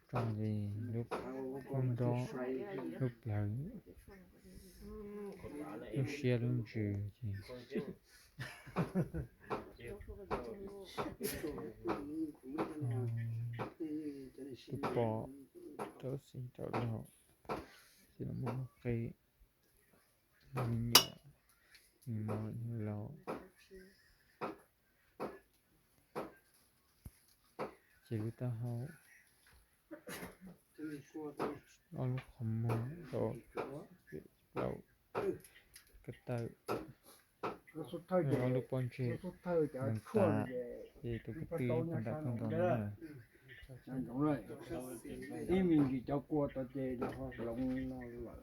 Tso ces lub kub nrob, lub plawv, lub siab lub ntsws ces kuj pom rau xis rau laug, ces los muab qe me nyuam, me nyuam laus, ces lub taub hau, ob lub qhov muag, plaub ko taw, ob lub pob ntseg, nees tas, ces tus kwv tij pog nram pog nrog no na. Ib me ntsis cov kua tod ces ho hloov no lawm.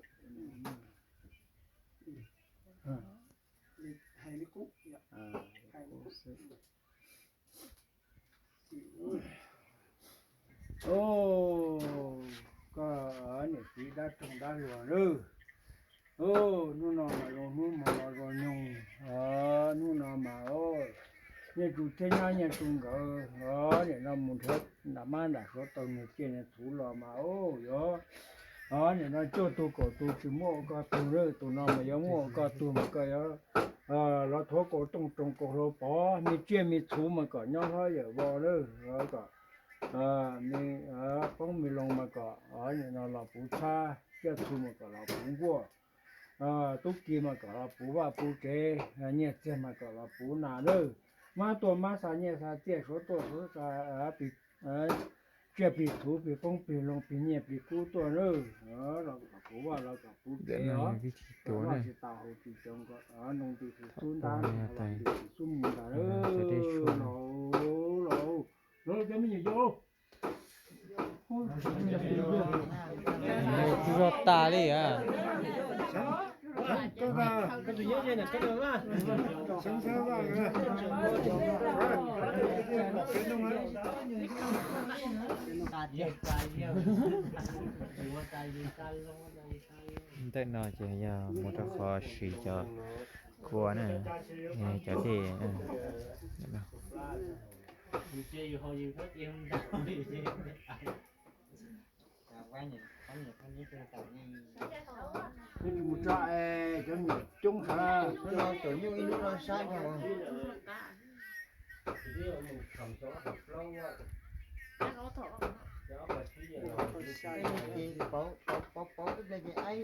Koj niam txiv dab roog dab hluas lawm. Hnub no mas zoo hnub hmo los zoo nyoog, hnub no mas Nyiaj Tsu thiab nyab Nyiaj Tsu nkawd, nim no mus nrhiav nram mab nram suav tau nws tsiaj nws txhuv los mas, o, yog, nim no cuaj tug kaum tus tsis muaj ua koj tug lawm, tus no mas yuav muaj ua koj tug mas koj yuav los thuav kaus tooj roos kaus hlau pov, me tsiaj me txhuv mas kom nyob hlob yawm vos lawm, kom me qoob me loo mas kom nim no los puv txhab, tsiaj txhu mas kom los puv nkuaj, tub ki mas kom los puv vaj puv tsev, nyiaj txiag mas kom los puv nas lawm. Mab tuaj mab xa nyiaj xa txiaj, suav tuaj suav xa tsiaj plig txhuv plig qoob plig loo plig nyiaj plig kub tuaj lawm, los kom puv vaj los kom puv tsev os. Noj tsis tau haus tsis coob, nroo ntws tsis xub ntab, ntws tsis xub mus ntag lawm. Laus, laus, cov me nyuam yaus. Tsis zog tas li a. Ntawm no ces yog mus rau qhov siv cov kua na, cov dej. Mus tso es cov nyuam coob heev.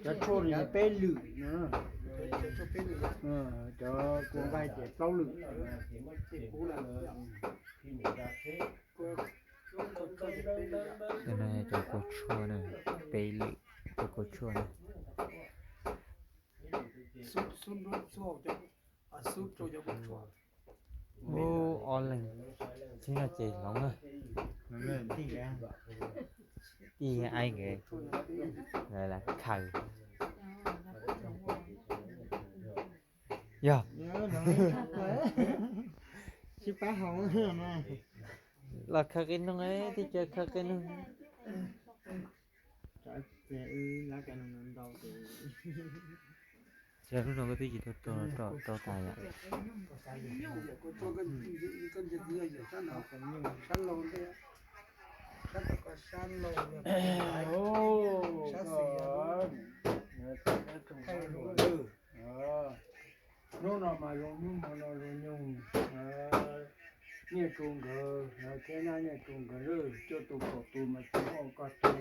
Cov tshuaj no yog peb lwm no, cov kua nqaij ces plaub lwm. Cov no yog cov kua tshuaj na, peb lwm cov kua tshuaj na. Ub, ob leeg txheeb no ces hloov na. Tij Aib nkawd lawv lam khaws. Yog, los khaws qe noog, tij caw khaws qe noog. Ces lub no koj twb tsis tau rau tas yom. Hnub no mas zoo hnub hmo no zoo nyoog, Nyiaj Tsu nkawd thiab nyab Nyiaj Tsu nkawd lawm, cuaj tus kaum tus mas tsis muaj ua koj tug.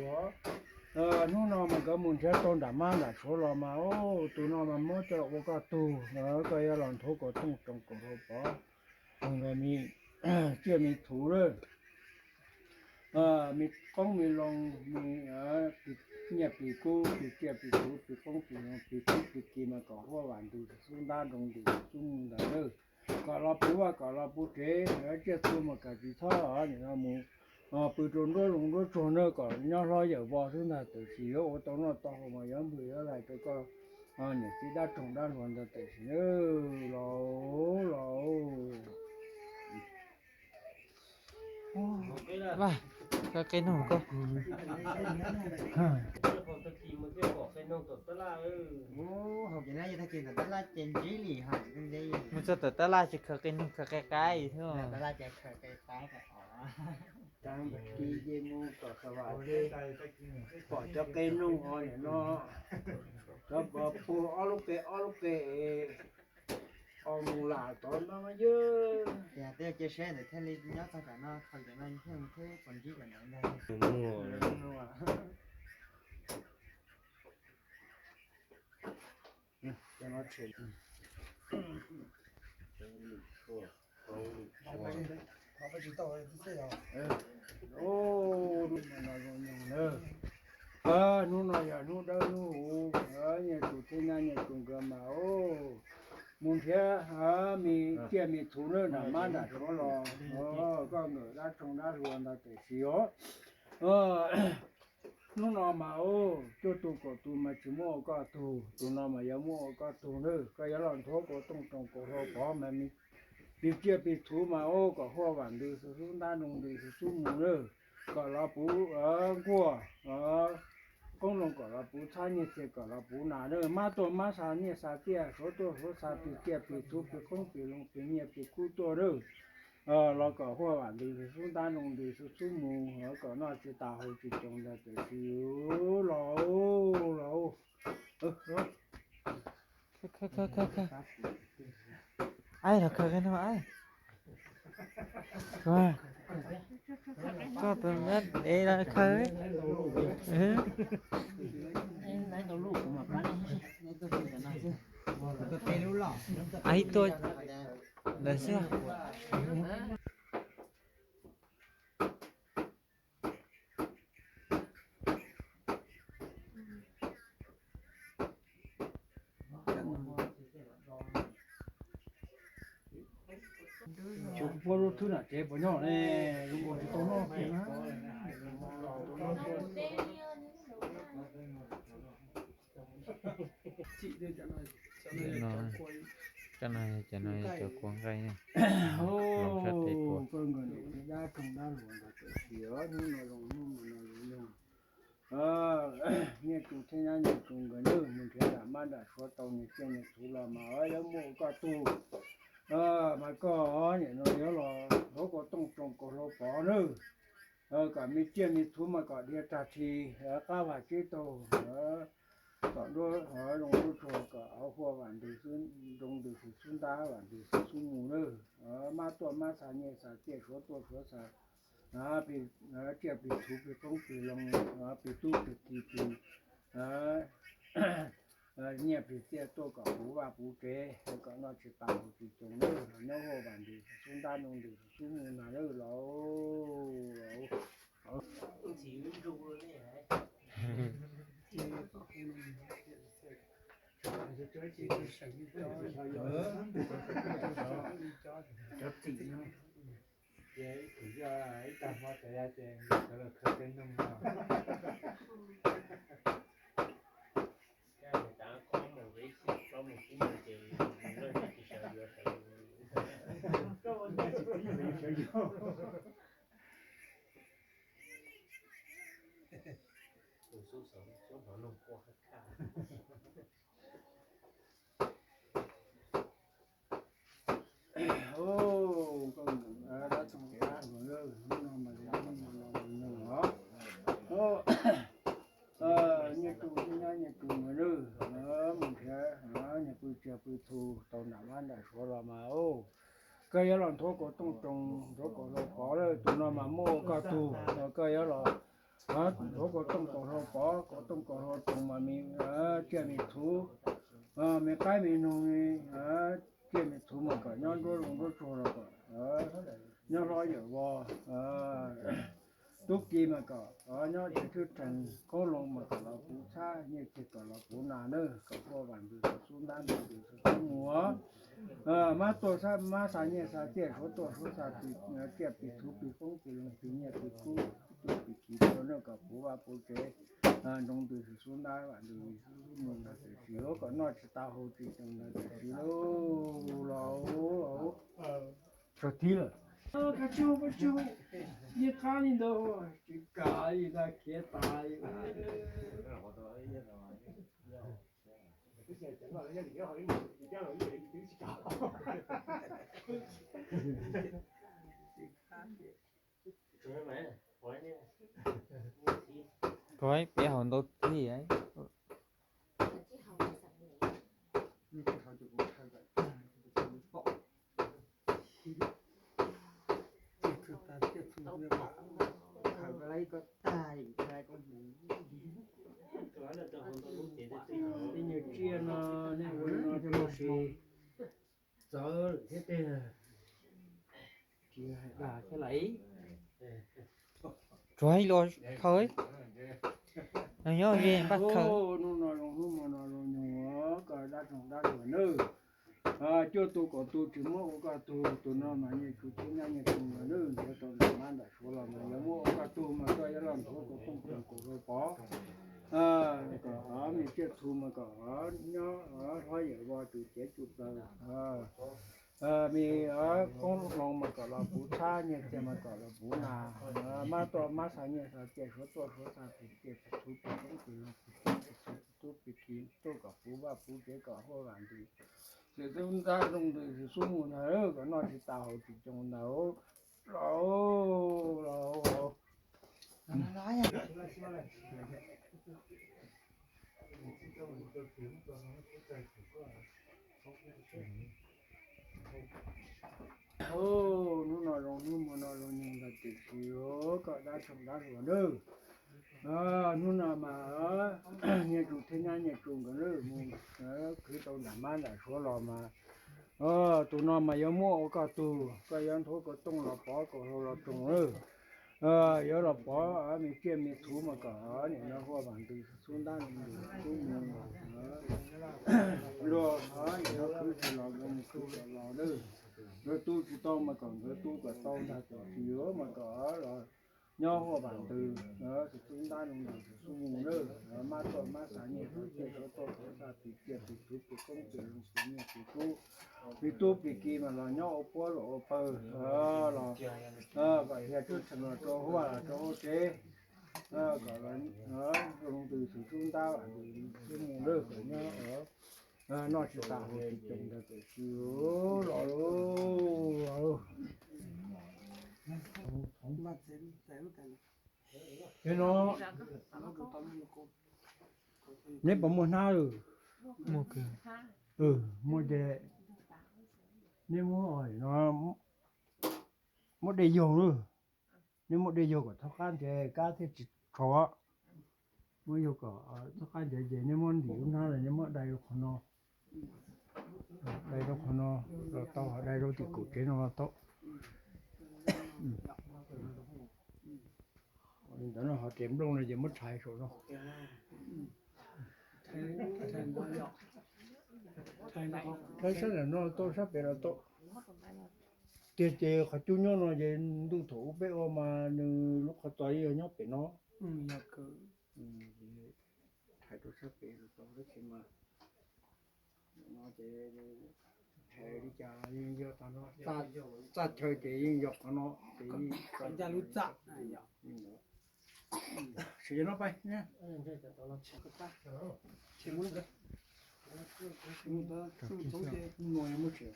Hnub no mas nkawd mus nrhiav tau nram mab nram suav los mas, tus no mas muab coj ua koj tug, koj yuav los nthuav kaus tooj roos kaus hlau pov, tsiaj me txhuv lawm, me qoob me loo, me nyiaj plig kub plig tsiaj plig txhuv plig qoob plig loo plig kub plig ki mas kom huab vam ntws xub ntab nroo ntws xub mus ntag lawm. Kom los puv vaj kom los puv tsev, tsiaj txhu mas kom tsis txhob nim no mus pw rau nruab zoov nruab tsuag na, kom nyob hlob yawm vos xwb ntag, tam sis yuav ua tau noj tau haus mas yuav npwj yuav lais rau koj niam txiv dab roog dab hluas ntawd tam sim. Laus, laus. Vaj, khaws qe noog koj. Mus txog tom tab laj ces khaws qe noog khaws qe qaib thiab. Tag kis ces mus tom Xav Vam ces pom cov qe noog os, nim no cov pug ob lub qe ob lub qe es os mus lam tod no yog. Ces yog cia saib ntawd thiaj li nyob txog tam no, thaum ntawd no thiaj mus thiab pom ntsib ntawd ntag. Hnub no yog hnub dawb hnub huv, nyias tus thiab nyab nyias tus nkawd mas os, mus nrhiav me tsiaj me txhu na, nram mab nram suav los, koj nkawm dab tsoo dab hluas ntawd tam sim os. Hnub no mas os, cuaj tug kaum tus mas tsis muab ua koj tug, tus no mas yuav muab ua koj tug na. Koj yuav los nthuav kaus tooj roos kaus hlau pov mas, pis tsiaj pis txhu mas os, kom huaj vam ntws xwb, ntab nroo ntws xwb mus na, kom los puv nkuaj, qoob loo kom los puv txhab, nyiaj txiag kom los puv nas na, mab tuaj mab xa nyiaj xa txiaj, suav tuaj suav xa pis tsiaj pis txhu pis qoob pis loo pis nyiaj pis kub tuaj na. Los kom huaj vam ntws xwb, ntab nroo ntws xwb mus, kom noj tsis tas haus tsis coo ntawd tam sim los, los. Ai los khaws no ai. Koj tus me es los khaws. Ai tuaj ntawd xwb. Tsis pub lub thwb nam tsev puas nyob ne, zoo nkaus tsis tau noj kiag na. Cov no yog cov no yog cov kua nqaij, los sab tes kua. Koj nkawm ntawm dab tsoo dab hluas ntawd tam sim os, hnub no zoo hnub mas no zoo nyoog. Nyias tus thiab nyab nyias tus nkawd na, mus nrhiav nram mab nram suav tau nyias tsiaj nyias txhu los mas yuav muab ua koj tug. Mas koj nim no yuav los nthuav kaus tooj roos kaus hlau pov na, kom me tsiaj me txhu mas kom dhia tag tsis qab vaj tsib taug, kom nruab zoo nruab tsuag, kom huaj vam ntws xwb, nroo ntws xwb, ntab vam ntws xwb mus na. Mab tuaj mab xa nyiaj xa txiaj, suav tuaj suav xa tsiaj plig txhu plig qoob plig loo, plig tub plig ki plig nyiaj plig txiaj tuaj kom puv vaj puv tsev, kom noj tsis tas haus tsis coo na, nyob huaj vam ntws xwb, ntab nroo ntws xwb mus na lauj. Ces ib tag hmo tsav ya ces nkawd sawv los khaws qe noog no. Nyias tus thiab nyab nyias tus nkawd na, mus nrhiav nyias pw tsiaj pw txhu tau nram mab nram suav los mas, koj yuav los nthuav kaus tooj roos nthuav kaus hlau pov lawm, tus no mas muab ua koj tug. Koj yuav los nthuav kaus tooj kaus hlau pov, kaus tooj kaus hlau roos mas me tsiaj me txhu, me qaib me noog, tsiaj me txhu mas kom nyob nruab zoo nruab tsuag los kom nyob hlob yawm vos, tub ki mas kom nyob tsev thwb rhees, qoob loo mas kom los puv txhab, nyiaj txiag kom los puv nas na, kom huaj vam ntws xwb, ntab nroo ntws xwb mus. Mab tuaj mab xa nyiaj xa txiaj, suav tuaj suav xa tsiaj plig txhu plig qoob plig loo plig nyiaj plig kub tuaj plig kiv tuaj na, kom puv vaj puv tsev, nroo ntws xwb, ntab vam ntws xwb mus ntag tam sim, kom noj tsis tas haus tsis coo ntag tam sim lauj. Los, tso thib lawm. Koj tsis, koj tsis, yeej qab li ntawd, tsis kam li ntag, khiav tas li. Rov peb haus ntau tib. Ib nyuag tsiaj no nej ua no rau sis txawv thiab tiag. Tsis hais dag thiab lawm. Tsuav ib lo khaws, nyob ze npaj khaws. Hnub no zoo hnub hmo no zoo nyoog koj dab tsoog dab hluas nawb. Cuaj tug kaum tug tsis muab ua koj tug, tus no mas nyias tsum thiab nyab nyias tsum los nawb, nrhiav tau nram mab nram suav los mas yuav muab ua koj tug mas koj yuav los nthuav kaum tooj kaum hlau pov. Kom me tsiaj txhu mas kom nyob hlob yawm vog tsum cev tsum taws. Me koob hloov mas kom los puv txhab, nyiaj txiag mas kom los puv nas. Mab tuaj mab xa nyiaj xa txiaj, suav tuaj suav xa tus txiaj, tus txhu tus koob tus loo tus tub tus ki tuaj kom puv vaj puv tsev kom huaj vam ntws, txiv xub ntab zoo ntws txiv xub mus ntag, kom noj tsis tas haus tsis coo ntag. Los, los, los. Hnub no zoo hnub hmo no zoo nyoog ntag tiam sis koj dab tsoog dab hluas nawb. Hnub no mas nyias tsum thiab nyab nyias tsum nkawd mus khwv tau nram mab nram suav los mas tus no mas yuav muab ua koj tug, koj yuav nthuav kaum tooj los pov kaum hlau los tsoo lawm. Yuav los pov me tsiaj me txhu mas kom nim no huaj vam ntws xub ntab ntws xub mus luag, nim no khwv tsis los nkawd mus khwv tsis los lawm. Nkawd tu tsis tau mas kom nkawd tu kom tau ntag, tus tsis yuav mas kom los nyob huaj vam ntws, tus xub ntab ntws tus xub mus lawm. Mab tuaj mab xa nyiaj xa txiaj, suav tuaj suav xa tus txiaj tus txhu tus koob tus loo tus nyiaj tus tub, tus tub tus ki mas los nyob ua puab luam ua pawg los kom dhia tub txheem los rau huaj los rau hauv tsev, kom zoo ntws tus xub ntab vam ntws xub mus lawm kom nyob noj tsis tas haus tsis coo ntag tiam sis los lawm. Ces no neb puas muaj hnab lawm? Muaj ces neb muab, no, muab de yaug lawm. Neb muab de yaug kom txhob qab ntev kab thiaj tsis tshau. Muab yaug kom txhob qab ntev ces neb muab ntim lub hnab los neb muab dai rau qhov no, dai rau qhov no los tau, dai rau tim kaum tsev no los tau. Li ntawd no ho tes nplooj no ces muab tshais saum no. Sab ntawm no los tau, sab pem los tau. Tiag ces qhov cub nyob no ces ntuj thaum ub peb ua mas nws lub qhov txos yeej yog nyob pem no. Tshais rau sab pem los tau tab sis mas no ces tshais li cas yeej yog tag no, txaj chaw ces yeej yog qhov no ces yeej ncaj lub txaj. Sim no pais, no muab tshais.